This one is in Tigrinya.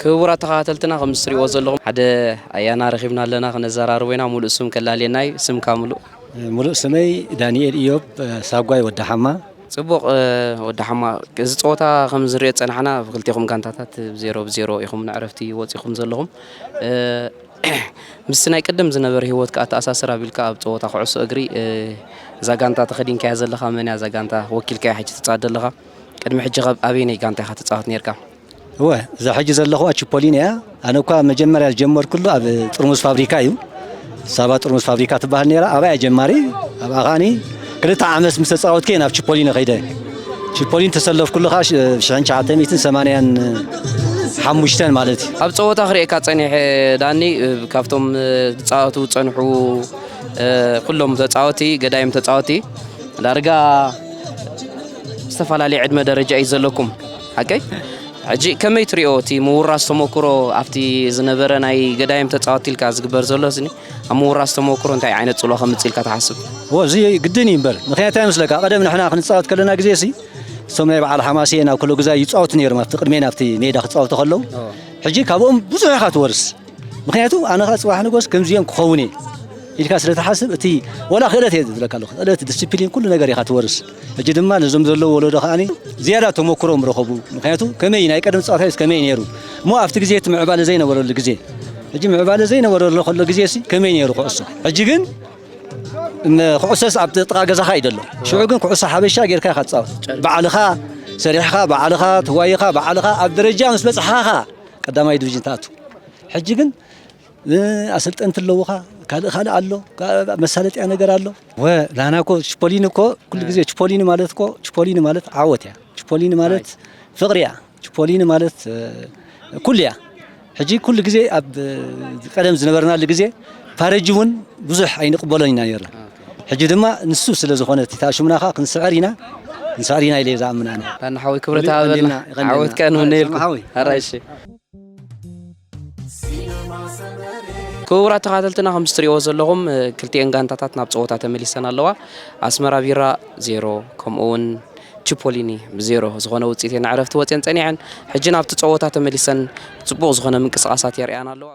ክቡራት ተኸታተልትና፣ ከም እትሪእዎ ዘለኹም ሓደ ኣያና ረኺብና ኣለና፣ ክነዘራርቦ ኢና። ሙሉእ ስም ከላልየና እዩ። ስምካ ሙሉእ? ሙሉእ ስመይ ዳንኤል ኢዮብ ሳጓይ ወዲ ሓማ። ጽቡቕ፣ እ፣ ወዲ ሓማ፣ እዚ ጸወታ ከም ዝሪኦ ዝጸናሕና፣ ብክልቴኹም ጋንታታት ብ ዜሮ ብ ዜሮ ኢኹም ንዕረፍቲ ወጺኹም ዘለኹም። እ፣ ምስቲ ናይ ቅድም ዝነበረ ህይወትካ ኣተኣሳስር ኣቢልካ ኣብ ጸወታ ኩዕሶ እግሪ፣ እ፣ እዛ ጋንታ ተኸዲንካያ ዘለኻ መን እያ? እዛ ጋንታ ወኪልካያ ሕጂ ትጻወት ዘለኻ? ቅድሚ ሕጂ ኸብ ኣበየነይ ጋንታ ኢኻ ትጻወት ኔርካ? እወ፣ እዛ ሕጂ ዘለኹዋ ቺፖሊን እያ። ኣነ እኳ መጀመርያ ዝጀመርኩሉ ኣብ ጥርሙዝ ፋብሪካ እዩ። ሳባ ጥርሙዝ ፋብሪካ ትበሃል ነይራ። ኣብኣ እየ ጀማሪ። ኣብኣ ኸኣኒ ክልተ ዓመት ምስ ተጻወትኩ እየ ናብ ቺፖሊን ከይደ። ቺፖሊን ተሰለፍኩሉ ኸኣ ሽ-፣ ሽሕን ትሽዓተ ሚእትን ሰማንያን ሓሙሽተን ማለት እዩ። ኣብ ጸወታ ክርእየካ ጸኒሐ ዳኒ፣ ካብቶም ዝጻወቱ ዝጸንሑ፣ ኩሎም ተጻወቲ፣ ገዳይም ተጻወቲ ዳርጋ ዝተፈላለየ ዕድመ ደረጃ እዩ ዘለኩም። ሓቀይ? ሕጂ ከመይ ትሪኦ እቲ ምውራስ ተመክሮ ኣብቲ ዝነበረ ናይ ገዳይም ተጻወቲ ኢልካ ዝግበር ዘሎ ስኒ፣ ኣብ ምውራስ ተመክሮ እንታይ ዓይነት ጽልዋ ከምጽእ ኢልካ ትሓስብ? እዎ፣ እዚ ግድን እዩ እምበር። ምኽንያት እንታይ ይመስለካ? ቀደም ንሕና ክንጻወት ከለና ግዜ ሲ፣ እቶም ናይ በዓል ሓማሴን ኣብ ኩሉ ግዜ ይጻወቱ ነይሮም፣ ኣብቲ ቅድሜና ኣብቲ ሜዳ ክጻወቱ ከለዉ። ሕጂ ካብኦም ብዙሕ ኢኻ ትወርስ። ምኽንያቱ ኣነ ኸኣ ጽባሕ ንጎስ ከምዚኦም ክኸውን እየ ኢልካ ስለ ትሓስብ፣ እቲ ወላ ክእለት እየ ዝብለካ ኣለኹ። ክእለት፣ ዲስፕሊን፣ ኩሉ ነገር ኢኻ ትወርስ። ሕጂ ድማ ነዞም ዘለዉ ወለዶ ከኣኒ ዝያዳ ተመክሮም ረኸቡ። ምኽንያቱ ከመይ ናይ ቀደም ጸወታስ ከመይ ነይሩ? እሞ ኣብቲ ግዜ እቲ ምዕባለ ዘይነበረሉ ግዜ፣ ሕጂ ምዕባለ ዘይነበረሉ ከሎ ግዜሲ ከመይ ነይሩ ኩዕሶ? ሕጂ ግን ም-፣ ኩዕሶስ ኣብ ጥቓ ገዛኻ እዩ ዘሎ። ሽዑ ግን ኩዕሶ ሓበሻ ጌርካ ኢኻ ትጻወት። ባዕልኻ ሰሪሕኻ፣ ባዕልኻ ተዋይኻ፣ ባዕልኻ ኣብ ደረጃ ምስ በጽሓኻ ቀዳማይ ዲቪዥን ትኣቱ። ሕጂ ግን እ፣ ኣሰልጠንቲ ኣለዉኻ፣ ካልእ ካልእ ኣሎ፣ ካ-፣ መሳለጥያ ነገር ኣሎ። ወ-፣ ላና እኮ ቺፖሊኒ እኮ ኩሉ ግዜ ቺፖሊኒ ማለት እኮ፣ ቺፖሊኒ ማለት ዓወት እያ። ቺፖሊኒ ማለት ፍቕሪ እያ። ቺፖሊኒ ማለት፣ እ፣ ኩሉ እያ። ሕጂ ኩሉ ግዜ ኣብ፣ እ፣ ቀደም ዝነበርናሉ ግዜ ፓረጂ እውን ብዙሕ ኣይንቕበሎን ኢና ነይርና። ሕጂ ድማ ንሱ ስለ ዝኾነ እቲ ሽምና ኸኣ ክንስዕር ኢና፣ ክንስዕር ኢና ኢለ እየ ዝኣምን ኣነ። ዳኒ ሓወይ ክብረት ይቐንየልና፣ ይሃበልና። ይቐንየልና። ዓወት ከኣ ንምነየልኩም። ሓወይ። ኣራይ እሺ። ክቡራት ተኸታተልትና፣ ከም እትሪእዎ ዘለኹም፣ እ፣ ክልቲኤን ጋንታታት ናብ ጸወታ ተመሊሰን ኣለዋ። ኣስመራ ቢራ ዜሮ፣ ከምኡ እውን ቺፖሊኒ ብዜሮ ዝኾነ ውጽኢት እየን ዕረፍቲ ወጽየን ጸኒሐን። ሕጂ ናብቲ ጸወታ ተመሊሰን ጽቡቕ ዝኾነ ምንቅስቓሳት የርእያና ኣለዋ።